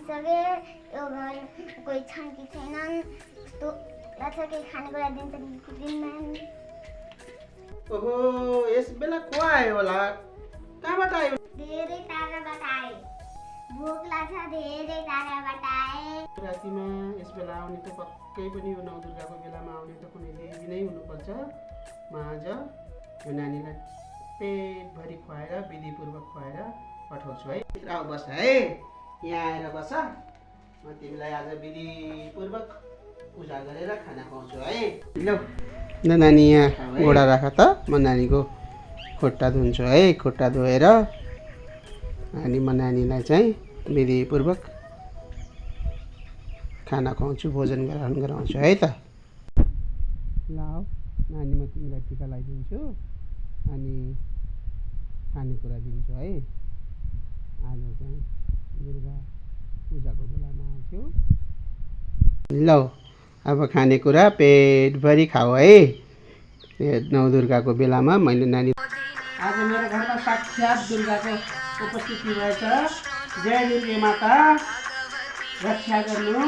आइसके यो घर कोही छन् कि छैनन् यस्तो लाग्छ केही खानेकुरा दिन्छ कि दिन्नन्। ओहो यस बेला को आयो होला? कहाँबाट आयो? धेरै टाढाबाट आए। भोक लाग्छ धेरै टाढाबाट आए। रातिमा यस बेला आउने त पक्कै पनि यो नौ दुर्गाको बेलामा आउने त कुनै देवी नै हुनुपर्छ। म आज यो नानीलाई पेटभरि खुवाएर विधिपूर्वक खुवाएर पठाउँछु है। आऊ बस है, यहाँ आएर बस। म तिमीलाई आज विधिपूर्वक पूजा गरेर खाना खुवाउँछु है। ल नानी यहाँ गोडा राख त, म नानीको खुट्टा धुन्छु है। खुट्टा धोएर अनि म नानीलाई चाहिँ विधिपूर्वक खाना खुवाउँछु, भोजन ग्रहण गराउँछु है त। ल आऊ नानी, म तिमीलाई टिका लगाइदिन्छु अनि खानेकुरा दिन्छु है। आज चाहिँ दुर्गा पूजाको बेलामा आउँथ्यो। ल अब खानेकुरा पेटभरि खाऊ है। नौ दुर्गाको बेलामा मैले नानी आज मेरो घरमा साक्षात् दुर्गाको उपस्थिति रहेछ। जय दुर्गे माता, रक्षा गर्नु।